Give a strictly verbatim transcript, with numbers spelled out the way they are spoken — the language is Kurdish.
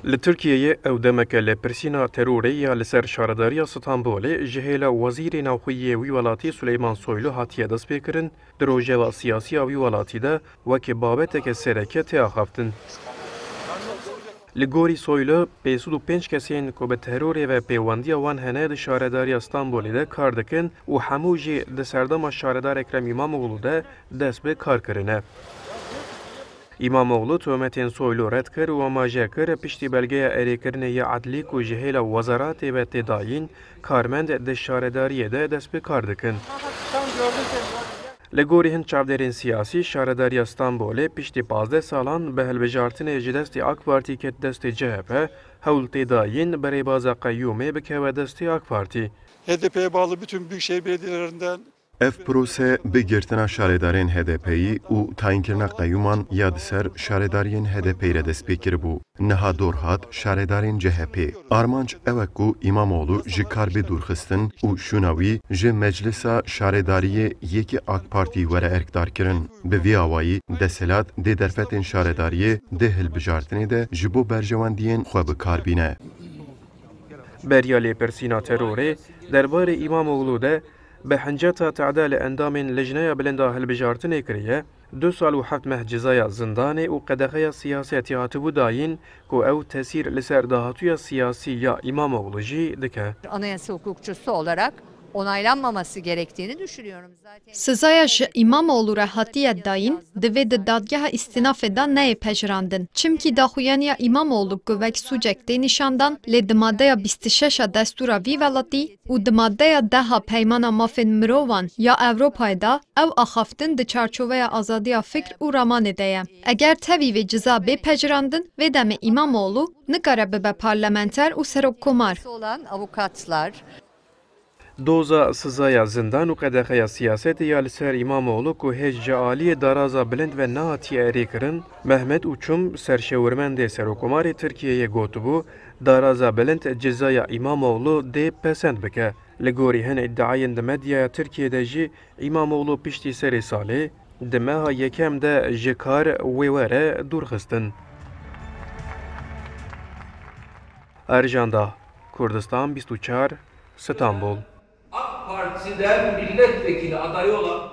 Li Tirkiyeyê ew demeke lêpirsîna terorê ya li ser şaredariya Stenbolê ji hêla Wezîrê Navxweyî yê wî welatî Suleyman Soylu hatiye destpêkirin, di rojeva siyasî ya wî welatî de wekî babeteke sereke tê axaftin. Li gorî Soylu, pênc sed û pênc kesên ku bi terorê ve pêwendiya wan hene di şaredariya Stenbolê de kar dikin û hemû jî di serdema şaredar Ekrem Îmamoğlu de dest bi kar kirine. Îmamoğlu tometên Soylu red kir û amaje kir, piştî belgeya erêkirinê ya edlî ku ji hêla wezeratê ve tê dayîn, karmend di şaredariyê de dest bi kar dikin. Li gorî hin çavdêrên siyasî, şaredariya Stenbolê piştî pazdeh salan bi hilbijartinê ji destê AK Partî ket destê C H P, hewl tê dayîn bi rêbaza qeyûmê bikeve destê AK Partî. H D P'ye bağlı bütün büyükşehir belediyelerinden Ev prose bi girtina şaredarên H D P'yî û tayînkirina qeyûman ya di ser şaredariyên H D P'yî re dest pê kiribû. Niha dor hat şaredarên C H P. Armanc ew e ku Îmamoğlu ji kar bê dûrxistin û şûna wî ji Meclisa Şaredariyê yekî AK Partî were erkdarkirin. Bi vî awayî desthilat dê derfetên şaredariyê di hilbijartinê de ji bo berjewendiyên xwe bi kar bîne. Beriya lêpirsîna terorê derbarê Îmamoğlu de bi hinceta teda li endamên Lijneya Bilind a Hilbijartinê kiriye, du sal û heft meh cezaya zindanê û qedexeya siyasetî hatibû dayîn ku ew tesîr li ser dahatûya siyasî ya Îmamoğlu jî dike. Anayasa hukukçusu olarak onaylanmaması gerektiğini düşünüyorum. Zaten Sizaya ji Îmamoğlu re hatiye dayîn, divê di dadgeha îstînafê de neyê pejirandin. Çimkî daxuyaniya Îmamoğlu ku wek sûcek tê nîşandan, lê di madeya bîst û şeş a destûra vî welatî û di madeya deh a Peymana Mafên Mirovan ya Ewropayê de ew axaftin di çarçoveya azadiya fikr û ramanê de ye. Eger tevî vê ceza bê pejirandin, vê demê Îmamoğlu nikare bibe parlamenter û serokkomar. Olan avukatlar Doza sizaya zindan û qedexeya siyasetê ya li ser Îmamoğlu ku hêj ji aliyê daraza bilind ve nehatiye erêkirin, Mehmet Uçum, serşewirmendê Serokkomarê Tirkiyeyê gotibû, daraza bilind cezaya Îmamoğlu dê pesend bike. Li gorî hin îdiayên di medyaya Tirkiyê de jî Îmamoğlu piştî serê salê di meha yekem de ji kar wê were dûrxistin. Erjanda, Kurdistan bîst û çar, Stenbol. AK Parti'den milletvekili adayı olan